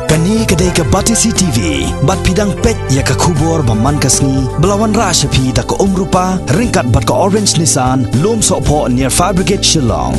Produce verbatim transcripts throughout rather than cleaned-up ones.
Kane ka dei ka Batesi T V, bad phi dang peit ïa ka khubor ba man ka sngi, ba la wanrah sha phi da ka Umrupa, ryngkat bad ka Orange Nissan, Lumsohphoh near Fire Brigade Shillong.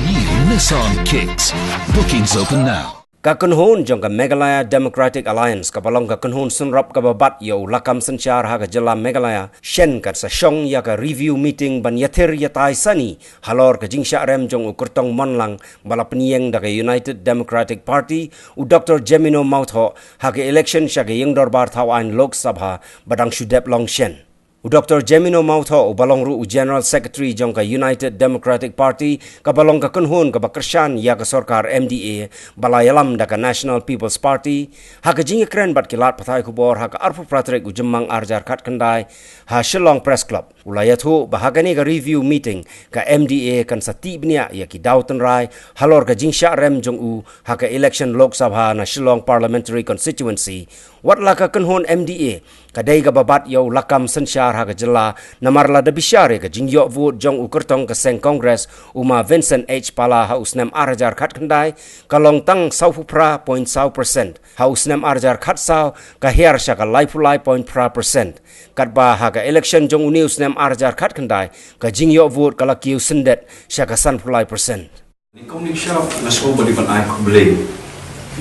New Nissan Kicks. Bookings open now. Ka kynhun jong ka Meghalaya Democratic Alliance kaba long ka kynhun synrop kaba bat ïa u lakam synshar ha ka jylla Meghalaya, shen kan sa shong ïa ka review meeting ban ïathir ïatai sani halor ka jingshah rem jong u kyrtong mon lang ba la pynïeng da ka United Democratic Party, u Doktor Jemino Mawthoh, ha ka election sha ka ïing dorbar thaw aiñ Lok Sabha ba dang shu dep long shen. U Doktor Jemino Mawthoh, uba long ruh u General Secretary jong ka United Democratic Party, kaba long ka kynhun kaba kyrshan ïa ka sorkar M D A, ba la ïalam da ka National People's Party, ha ka jingïakren bad ki lad pathai khubor ha ka arphew phra tarik u Jymmang arhajar khatkhyndai, ha Shillong Press Club, u la ïathuh ba ha kane ka review meeting ka M D A kan sa tih bniah ïa ki daw tynrai halor ka jingshah rem jong u ha ka election Lok Sabha na Shillong Parliamentary Constituency. Wat la ka kynhun M D A ka dei kaba bat ïa u lakam synshar ha ka jylla, namar lada bishar ïa ka jingïoh vote jong u kyrtong ka seng Congress, u Ma Vincent H Pala, ha u snem arhajar khatkhyndai, ka long tang sawphew phra point saw percent, ha u snem arhajar khatsaw ka hiar sha ka laiphew lai point phra percent, katba ha ka election jong une u snem arhajar khatkhyndai ka jingïoh vote ka la kiew syndet sha ka sanphew lai percent. Nyngkong nyngshap nga sngew ba dei ban ai khublei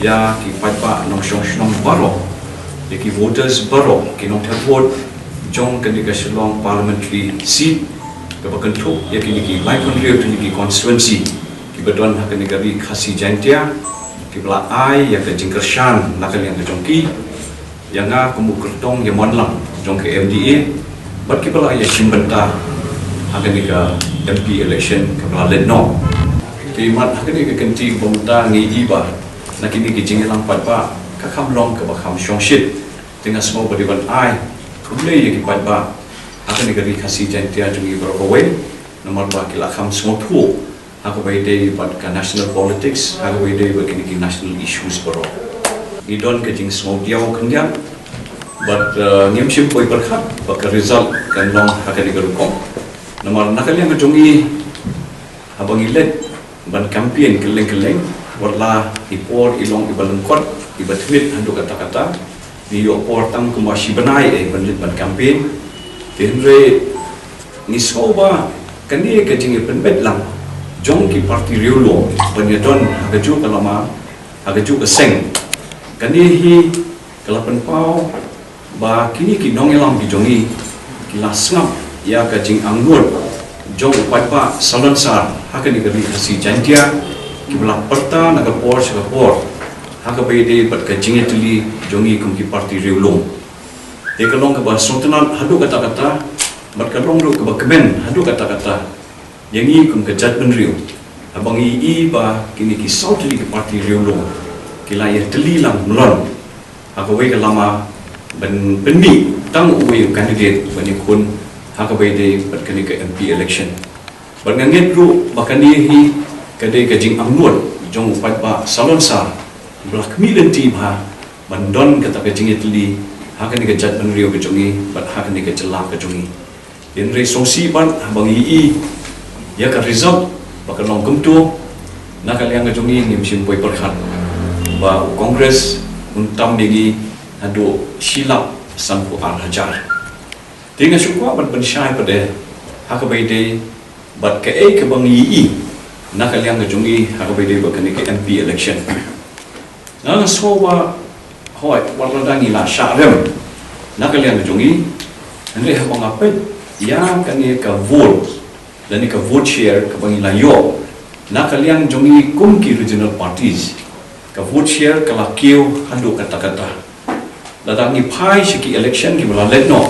ïa ki paidbah nongshong shnong baroh, ïa ki voters baroh, ki nongthep vote jong kane ka Shillong Parliamentary Seat, kaba kynthup ïa kine ki laiphew hynriew tylli ki constituency kiba don ha kane ka Ri Khasi Jaintia, kiba la ai ïa ka jingkyrshan na ka liang ka jong ki ïa nga kum u kyrtong ïa mon lang jong ka M D A, bad kiba la ïa shim bynta ha kane ka M P election kaba la leit noh. Te mat ha kane ka kynti kaba mynta ngi i ba na kine ki jingïalang paidbah ka kham long kaba kham shongshit. Te nga sngew ba dei ban ai khublei ïa ki paidbah ha kane ka Ri Khasi Jaintia jong ngi baroh kawei, namar ba ki la kham sngewthuh ha kaba ïadei bad ka national politics, ha kaba ïadei bad kine ki national issues baroh. Ngi don ka jingsngewdiaw khyndiat, bad, eh, ngim shym poi pyrkhat ba ka result kan long ha kane ka rukom. Namar na ka liang ka jong ngi, haba ngi leit ban campaign kylleng kylleng, wat la i por i long iba lyngkot, iba thwit haduh katta katta, ngi ïoh por tang kumba shi bnai eh ban leit ban campaign. Te hynrei ngi sngew ba kane ka jingïapynbeit lang jong ki party riewlum ban ïadon ha kajuh ka lama, ha kajuh ka seng, kane hi ka la pynpaw ba kine ki nongïalam ki jong ngi ki la sngap ïa ka jingangnud jong u paidbah salonsar ha kane ka Ri Khasi Jaintia, kiba la pyrta na ka por sha ka por ha kaba ïadei bad ka jingïatylli jong ngi kum ki party riewlum. Te ka long kaba sngewtynnat haduh katta katta, bad ka long ruh kaba kmen haduh katta katta ïa ngi kum ka jaitbynriew, haba ngi i ba kine ki saw tylli ki party riewlum ki la ïatylli lang mlien ha kawei ka lama ban pynmih tang uwei u candidate ban ïakhun ha kaba ïadei bad kane ka M P election. Bad nga ngeit ruh ba kane hi ka dei ka jingangnud jong u paidbah salonsar ba la khmih lynti bha ban don kata ka jingïatylli ha kane ka jaitbynriew ka jong ngi bad ha kane ka jylla ka jong ngi. Hynrei sngewsih bad haba ngi i ïa ka result ba ka long kumto, na ka liang ka jong ngi ngim shym poi pyrkhat ba u Congress un tam ïa ngi haduh shi lak sanphew ar hajar. Te nga shu kwah ban pynshai pat de ha kaba ïadei bad kaei kaba ngi i na ka liang ka jong ngi ha kaba ïadei bad kane ka M P election. Nga sngew ba, hooid, wat lada ngi la shah rem na ka liang ka jong ngi, hynrei haba nga peit ïa kane ka vote, lane ka vote share kaba ngi la ïoh na ka liang jong ngi kum ki regional parties, ka vote share ka la kiew haduh katta katta. Lada ngi phai sha ki election kiba la leit noh,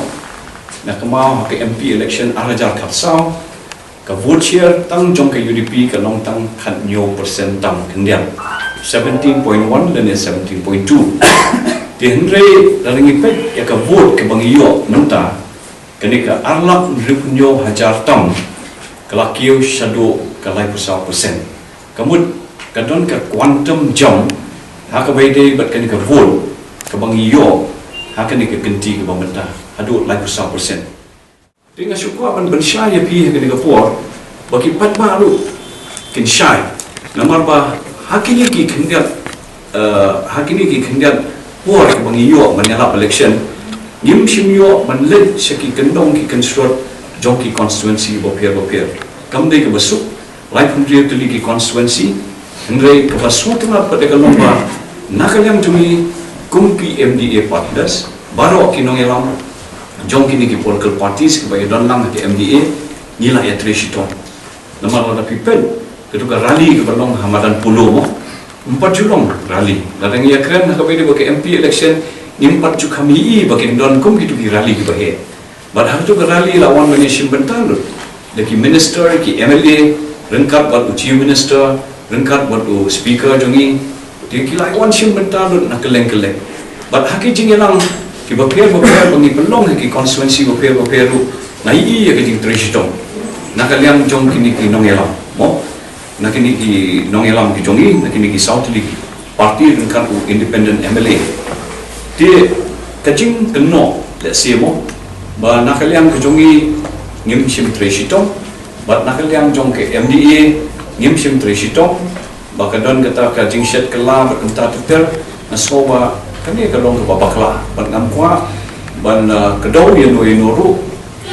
na kynmaw ha ka M P election ar hajar khatsaw, ka vote share tang jong ka U D P ka long tang khathynñiew percent tang khyndiat, seventeen point one lane seventeen point two. Te hynrei lada ngi peit ïa ka vote kaba ngi ïoh mynta, kane ka ar lak hynriewphew hynñiew hajar tam, ka la kiew shaduh ka laiphew saw percent. Ka mut ka don ka quantum jump ha kaba ïadei bad kane ka vote kaba ngi ïoh ha kane ka kynti kaba mynta, haduh laiphew saw percent. Te nga shu kwah ban pynshai ïa phi ha kane ka por ba ki paidbah ruh kin shai, namar ba ha kine ki khyndiat Uh, ha kine ki khyndiat por kiba ngi ïoh ban ïalap election, ngim shym ïoh ban leit sha ki kyndong ki kynshlur jong ki constituency bapher bapher. Kam dei kaba suk laiphew hynriew tylli ki constituency, hynrei kaba sngewtynnat pat ka long ba na ka liang jong ngi kum ki M D A partners, baroh ki nongïalam jong kine ki political parties kiba ïadon lang ha ki M D A, ngi la ïatrei shitom. Namar lada phi peit kato ka rally kaba long ha madan Polo mo, ym pat ju long rally. Lada ngi ïakren ha kaba ïadei bad ka M P election, ngim pat ju kham ïohi ba kin don kum kito ki rally kiba heh. Bad ha kato ka rally la wan ban ïashim bynta lut da ki minister, ki M L A, ryngkat bad u chief minister, ryngkat bad u speaker jong ngi. Te ki la wan shim bynta lut na kylleng kylleng. Bad ha ki jingïalang kiba pher bapher ba ngi pynlong ha ki constituency bapher bapher ruh, nga ïohi ïa ka jingtrei shitom na ka liang jong kine ki nongïalam mo, na kine ki nongïalam ki jong ngi, na kine ki saw tylli ki party ryngkat u independent M L A. Te ka jingkynnoh lehse mo, ba na ka liang ka jong ngi ngim shym trei shitom, bad na ka liang jong ka M D A ngim shym trei shitom, ba ka don kata ka jingshet kylla bad kumta ter ter. Nga sngew ba kane ka long kaba bakla, bad ngam kwah ban, uh, kdew ïano ïano ruh,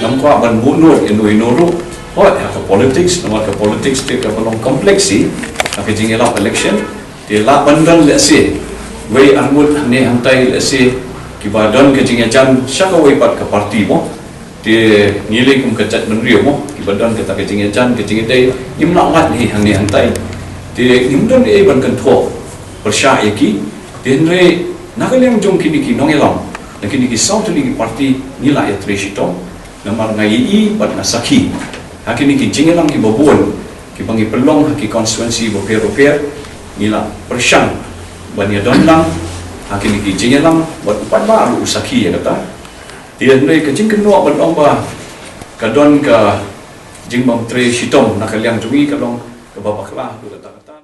ngam kwah ban buhnud ïano ïano ruh. Hooid, ha ka politics, namar ka politics te kaba long complex hi, ha ka jingïalap election. Te lah ban don lehse wei arngut hangne hangtai lehse kiba don ka jingïajan sha kawei pat ka party mo. Te ngi lei kum ka jaitbynriew mo, kiba don kata ka jingïajan, ka jingïadei, ngim lah lait hi hangne hangtai. Te ngim don ei ban kynthoh pyrshah ïa ki. Te hynrei na ka liang jong kine ki nongïalam, na kine ki saw tylli ki party, ngi la ïatrei shitom. Namar nga ïohi bad nga sakhi ha kine ki jingïalang kiba bun kiba ngi pynlong ha ki constituency bapher bapher, ngi la pyrshang ban ïadon lang ha kine ki jingïalang, bad u paidbah ruh u sakhi ïa kata. Te hynrei ka jingkynnoh ban ong ba ka don ka jingbym trei shitom na ka liang jong ngi ka long kaba bakla haduh katta katta.